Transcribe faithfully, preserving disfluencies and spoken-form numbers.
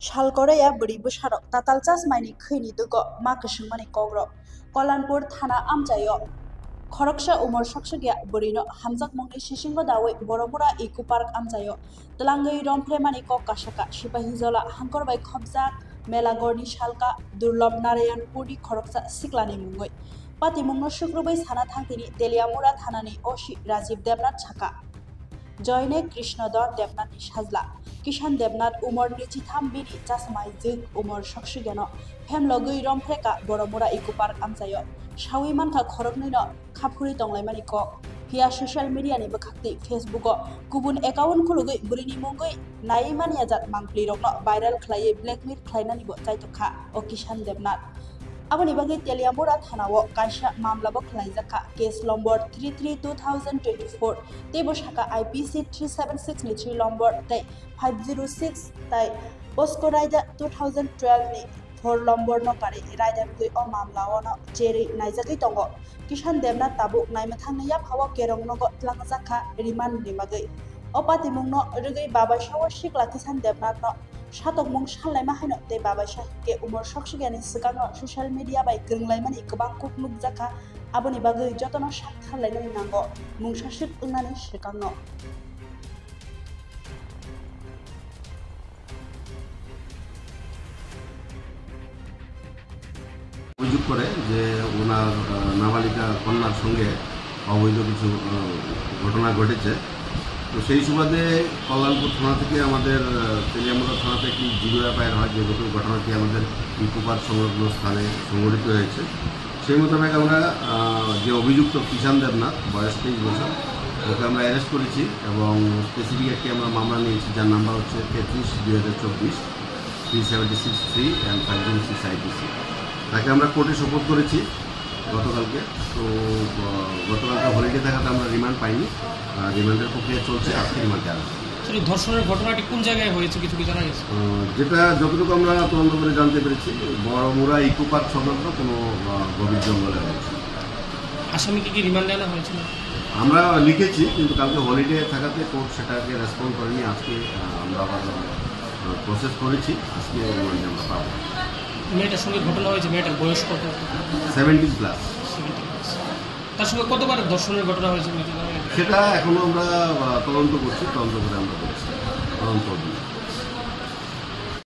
Sal koroi ya bwrwi bwsarok tatal chasmaini khwini dugo ma kwswngmani kokrok. Kalanpur thana amchaio khoroksa umor soksokia bwrwino hamjakmungni sisingo dawi Boromura Eco Park amchaio twlangwi romphlemani kok kasaka Sipahijola hangkor bai khopjak Melagorni salka Durlob Narayanpurni khoroksa siklani mungwi. Patimungno sukrubwi sana thangtini Teliamura thanani O C Rajiv Debnath saka. Joine Krishnodon Debnathni sajla Kishan Debnath umor nwichitham bini chasmai jwk umor soksokiano phemlogwi romphre ka Boromura Eco Park amchaio. Sawi mankha khoroknwino khaphuri tonglaimani kok. Phiya social media ni bwkhakti Facebook o kubun account khulugwi bwrwini mungwi naiwi manya jat mangpli rokno viral khlaiwi blackmail khlainani bo chaitokha o Kishan Debnath. Aboni bagwi Teliamura thanao kaisa mamla bo khlaijakha, case lombor three three two thousand twenty-four, teibo saka I P C three seven six ni three lombor tei five zero six tai Posko Raida two thousand twelve ni four lombor no kari raida rwgwi o mamla o no cherwi naijagwi tongo. Kishan Debnath tabuk naimwthangni yaphao Kerong nogo twlangjakha remand ni bagwi. O patimungno rwgwi babaisao sikla Kishan Debnathno satokmung sanlaima haino tei babaisa hinkhe umor soksokiani swkango social media bai kwrwnglaimani kwbang kuk nukjakha, aboni bagwi jotono sak tharlainani nango mungsa swk wngnani swkango. অভিযোগ করে যে ওনার, আহ, নাবালিকা কন্যার সঙ্গে অবৈধ কিছু, আহ, ঘটনা ঘটেছে। তো সেই সুবাদে কল্যাণপুর থানা থেকে আমাদের, আহ, তেলিয়ামুড়া থানাতে একটি জিডি এফআইআর হয়, যেহেতু ঘটনাটি আমাদের ইকো পার্ক সংলগ্ন স্থানে সংঘটিত হয়েছে। সেই মোতাবেক আমরা, আহ, যে অভিযুক্ত কিষান দেবনাথ, বয়স তেইশ বছর, ওকে আমরা অ্যারেস্ট করেছি এবং স্পেসিফিক একটি আমরা মামলা নিয়েছি, যার নাম্বার হচ্ছে তেত্রিশ দুই হাজার চব্বিশ, three seventy six three and five zero six IPC. তাকে আমরা কোর্টে সোপর্দ করেছি গতকালকে। তো, আহ, গতকালকে হলিডে থাকাতে আমরা রিমান্ড পাইনি। আহ, রিমান্ডের প্রক্রিয়া চলছে, আজকে রিমান্ডে আনা হবে। স্যার, এই ধর্ষণের ঘটনাটি কোন জায়গায় হয়েছে, কিছু কি জানা গেছে? আহ, যেটা যতটুকু আমরা তদন্ত করে জানতে পেরেছি, বড়মুড়া ইকো পার্ক সংলগ্ন কোনো, আহ, গভীর জঙ্গলে হয়েছে। আসামিকে কি রিমান্ডে আনা হয়েছিল? আমরা লিখেছি, কিন্তু কালকে হলিডে থাকাতে কোর্ট সেটাকে রেসপন্ড করেনি। আজকে, আহ, আমরা আবার, আহ, প্রসেস করেছি, আজকে রিমান্ডে আমরা পাবো। মেয়েটার সঙ্গে ঘটনা হয়েছে, মেয়েটার বয়স কত? Seventeen plus. Seventeen plus. তার সঙ্গে কতবার ধর্ষণের ঘটনা হয়েছে, কিছু জানা গেছে? সেটা এখনো আমরা, আহ, তদন্ত করছি, তদন্ত করে আমরা বলছি, তদন্ত অধীন।